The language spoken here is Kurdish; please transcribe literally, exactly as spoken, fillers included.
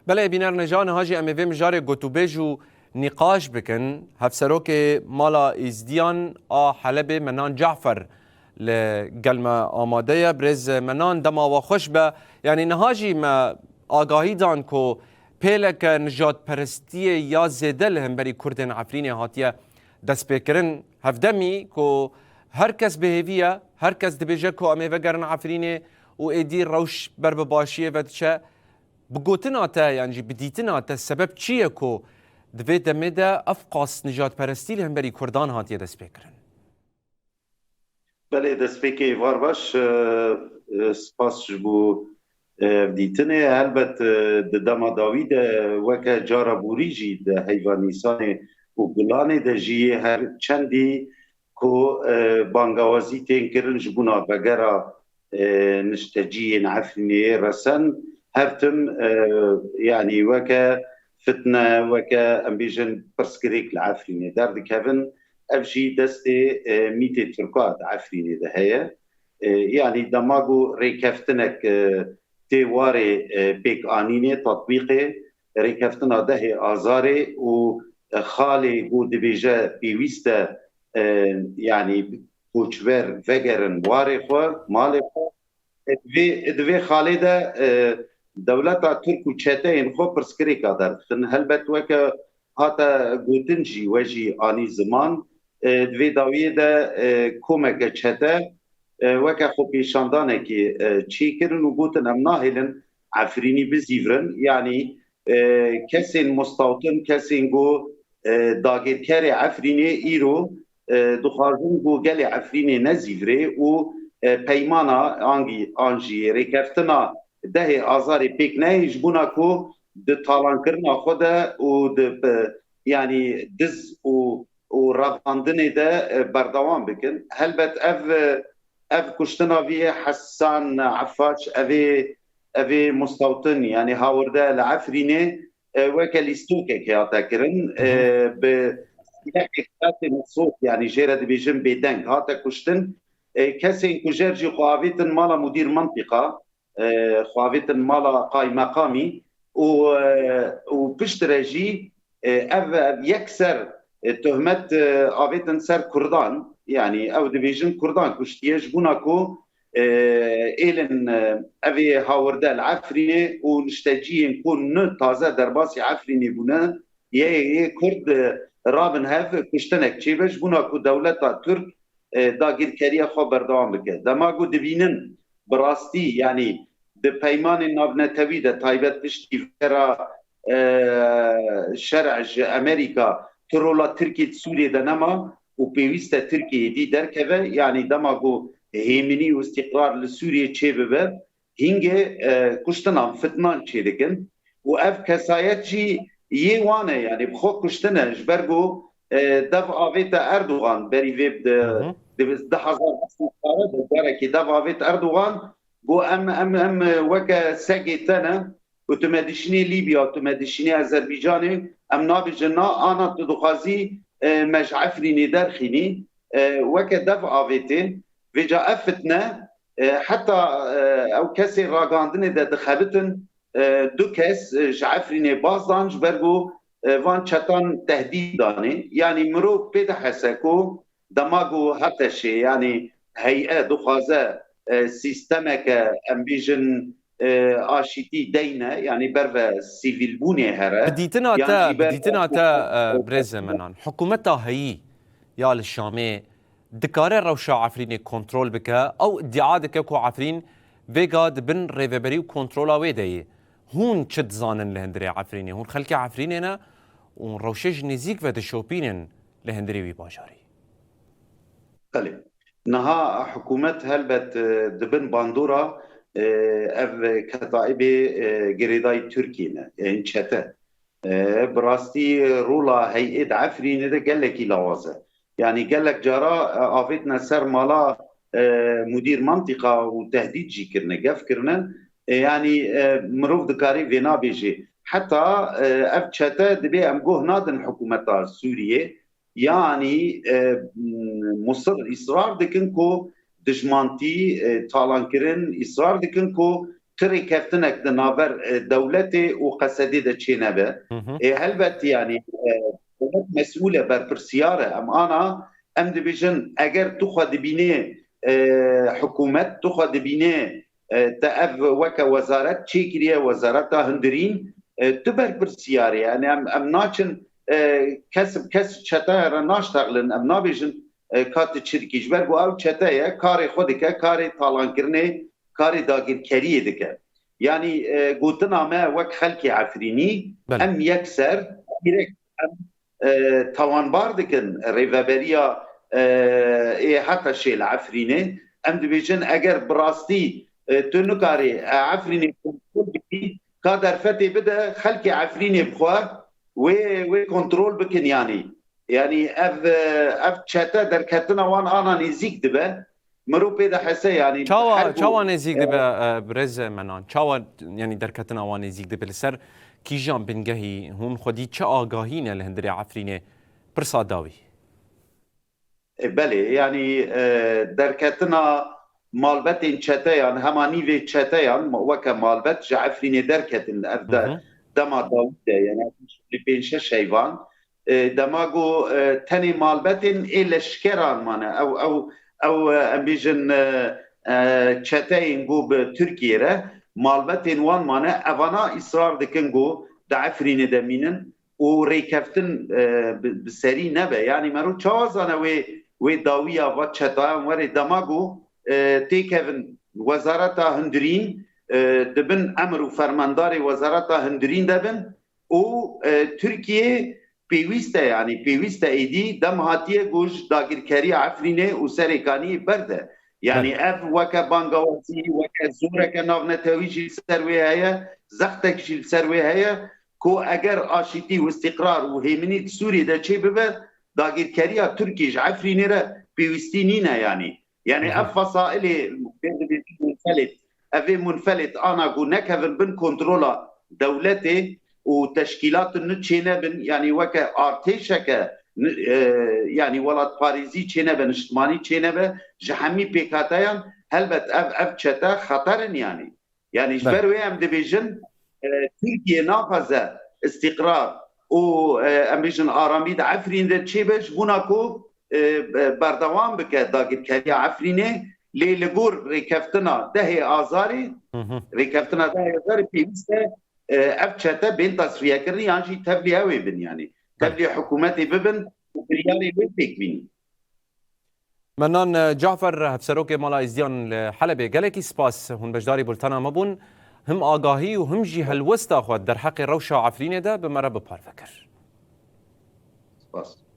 Belê bîner neja niha jî em ê vê mijarê gotûbêj û nîqaş bikin. Hevserokê Mala Êzdiyan a Helebê Menan Cafer li gel me amade ye. Birêz Menan, dema we xweş be. Yanî niha jî me agahî dan ku pêleke nijadperestiyê ya zêde li hemberî Kurdên Efrînê hatiye destpêkirin. Hevdemî ku her kes bi hêvî ye, her kes dibêje ku em ê vegerin Efrînê û êdî rewş ber bi başiyê ve diçe. Bi gotina te yan jî bi dîtina te sebeb çi ye ku di vê demê de ev qas nijadperestî li hemberî Kurdan hatiye destpêkirin? Belê, destpêkê êvar baş, e, e, spas ji bo, e, ev dîtinê. Helbet, e, di dema dawî de weke cara borî jî di heyva Nîsanê û Gulanê de jî yê her çendî ku, e, bangawazî tên kirin ji bona vegera, e, nişteciyên Efrînê resen her tim, e, yanî weke fitne, weke em bêjin pirsgirêk li Efrînê derdikevin. Ev jî destê, e, mîtê Tirka di Efrînê de heye. E, yanî dema ku rêkeftinek, e, tê warê, e, pêkanînê, tatbîqê, rêkeftina dehê Azarê û, e, xalê ku dibêje pêwîst e, e, yanî koçber vegerin warê xwe, malê xwe. E, di vê, di vê xalê de, e, dewleta Tirk û çeteyên xwe pirsgirêka derdixin. Helbet weke hate gotin jî, we jî anî ziman, e, di vê dawiyê de, e, komeke çete, e, weke xwepêşandanekê, e, çêkirin û gotin, em nahêlin Efrînî bizîvirin. Yanî, e, kesên mistewtin, kesên ku, e, dagirkerê Efrînê îro, e, dixwazin ku gelê Efrînê nezîvirê û, e, peymana angî, an jî rêkeftina dehê Azarê pêk neyê ji bona ku di talankirina xwe de û di, e, yanî diz û û revandinê de, e, berdewam bikin. Helbet ev, e, ev kuştina vî yê Hesan Effaç, evê, evê mistewtin, yanî hawirde li Efrînê, e, weke lîstokekê hate kirin, e, bi sîlehek sot, yanî jê re dibêjin bêdeng hate kuştin. E, kesên kujer jî xwe avêtin mala mudîr mintîqa, e, xwe avêtin mala qaymeqamî û, e, û piştre jî, e, ev, ev yekser, e, tohmet, e, avêtin ser Kurdan, yanî ew dibêjin Kurdan kuştiye ji bona ku, e, êlin, e, evê hawirde li Efrînê û nişteciyên ku ne taze derbasî Efrînê bûne, yê, yê Kurd, e, rabin hev kuştinek çêbe ji bona ku dewleta Tirk, e, dagirkeriya xwe berdewam bike. Dema ku dibînin bi rastî, yanî di peymanên navnetewî de taybet piştî vera, e, şer'e ji Amerîka tu rola Tirkiyê di Sûriyê de nema û pêwîst e Tirkiye êdî derkeve, yanî dema ku hêminî û îstîqrar li Sûriyê çêbibe, hingê, e, kuştinan, fitnan çêdikin û ev kesayet jî yê wan e, yanî bi xwe kuştin e, ji ber ku, e, dev avête Erdogan berî vê bi Hı hı. di, di hezar heşt sed de carekê dev avêt Erdogan, got, em, em, em, e, weke segê te ne û tu me dişînê Lîbya, tu me dişînê Azerbaycanê, em nabêjin na, ana tu dixwazî, e, me ji Efrînê derxînî, e, weke dev avêtê. Vêca ev fitne, e, heta, e, ew kesê ragihandinê de dixebitin, e, du kes, e, ji Efrînê baz dan, ji ber ku, e, van çetan tehdîd danê. Yanî mirov pê dihese ku dema ku HTŞê, yanî hey'e dixwaze, e, sîstemeke, em bêjin, e, aşîtî deyne, yanî ber ve sîvîlbûnê here, Bi dîtina yan te, jî bi ber dîtina te, e, birêz Menan, hikûmeta heyî ya li Şamê dikare rewşa Efrînê kontrol bike? Ew îdia dike ku Efrîn vêga di bin rêveberî û kontrola wê de ye. Hûn çi dizanin li hundirê Efrînê? Hûn xelkê Efrînê ne û rewşê ji nêzîk ve dişopînin li hundirê wî bajarî. Belê. Niha hikûmet helbet, e, di bin bandora, e, ev ketaîbê, e, girêdayî Tirkiyê ne, ên çete. E, bi rastî rola hey'ê di Efrînê de gelekî lawaz e. Yanî gelek cara, e, avêtine ser mala, e, mudîr mantîqa û tehdîd jî kirine, gef kirine. E, yanî, e, mirov dikarî vê nabêjê. Heta, e, ev çete dibê em goh nadin hikûmeta Sûriyê. Yanî, e, musir, îsrar dikin ku dijmantî, e, talankirin, îsrar dikin ku tu rêkeftinek di naver e, dewletê û Qesedê de çênebe. Hı hı. E, helbet, yanî e, dewlet mesûl e, berpirsiyar e. Em ana, em dibêjin, eger tu xwe dibînê e, hikûmet, tu xwe dibînê e, te ev weke wezaret çêkiriye, wezareta hundirîn, e, tu berpirsiyar î. Yani em, em naçin e, kes bi kes çetaya re naştexlin, em nabêjin e, ka tu çi dikî. Ji ber ku ew çete ye, karê xwe dike, karê talankirinê, karê dagirkeriyê dike. Yanî e, gotina me wek xelkê Efrînî, Belê. Em yekser, direkt em e, tawanbar dikin rêveberiya e, ê heta şê li Efrînê. Em dibêjin eger bi rastî e, tu nikarî e, Efrînê kontrol bikî, ka derfetê bide xelkê Efrînê bi xwe wê, wê kontrol bikin yanî. Yanî ev, e, ev çete derketina wan ana nêzîk dibe. Mirov pê dihese yanî. Çawa, her çawa nêzîk dibe, e, birêz Menan? Çawa, yanî derketina wan nêzîk dibe? Li ser kîjan bingehî hûn xwedî çi agahî ne li hundirê Efrînê? Pirsa dawî. E, belê, yanî e, derketina malbetên çeteyan, hema nîvê çeteyan weke malbet ji Efrînê derketin. Ev de Hı hı. dema dawî de, yani li pênc şeş heyvan. E, dema ku e, tenê malbetên ê leşkeran mane. Ew, ew, ew e, em bêjin e, e, çeteyên ku bi Tirkiyê re malbetên wan mane. Evana îsrar dikin ku di Efrînê de mînin û rêkeftin e, bi, bi serî nebe. Yanî mero çawa zane wê, wê dawiya va çetayan were dema ku e, têkevin wezareta hundirîn e, dibin emir û fermandarê wezareta hundirîn de bin û e, Tirkiye pêwîst e, yanî pêwîst e êdî dem hatiye ku ji dagirkeriya Efrînê û Serêkaniyê berde. Yanî Belê. Ev weke bangawazî, weke zoreke navnetewî jî li ser wê heye, zextek jî li ser wê heye ku eger aşîtî û îstîqrar û hêminî di Sûriyê de çê bibe, dagirkeriya Tirkiyê ji Efrînê re pêwîstî nîne yanî. Yani Hı hı. ev fesailê pê dibêjin munfelêt, ev ê munfelêt ana ku nekevin bin kontrola dewletê û teşkîlatin nû çênebin, yani weke artêşeke ni- e, yani welatparêzî çênebe, niştimanî çênebe, ji hemî pêkateyan helbet ev, ev çete xeter in yani. Yani ji Belê. ber wê em dibêjin e, Tirkiye naxwaze îstîqrar û e, em bêjin aramî di Efrîn de çêbe ji bona ku e, e, berdewam bike dagirkeriya Efrînê, lê li gor rêkeftina dehê Azarê, Hı hı. rêkeftina dehê Azarê pêwîst e, e, ev çete bên tasfiyekirin yan jî tevlî ew ê bin, yanî Belê. tevlî hikûmetê bibin û biryarê wê pêk bînin. Menan, e, Cafer, hevserokê Mala Êzdiyan li Helebê, gelekî spas hûn beşdarî bultena me bûn. Him agahî û him jî helwesta xwe derheqê rewşa Efrînê de bi me re bi parve kir. Spas.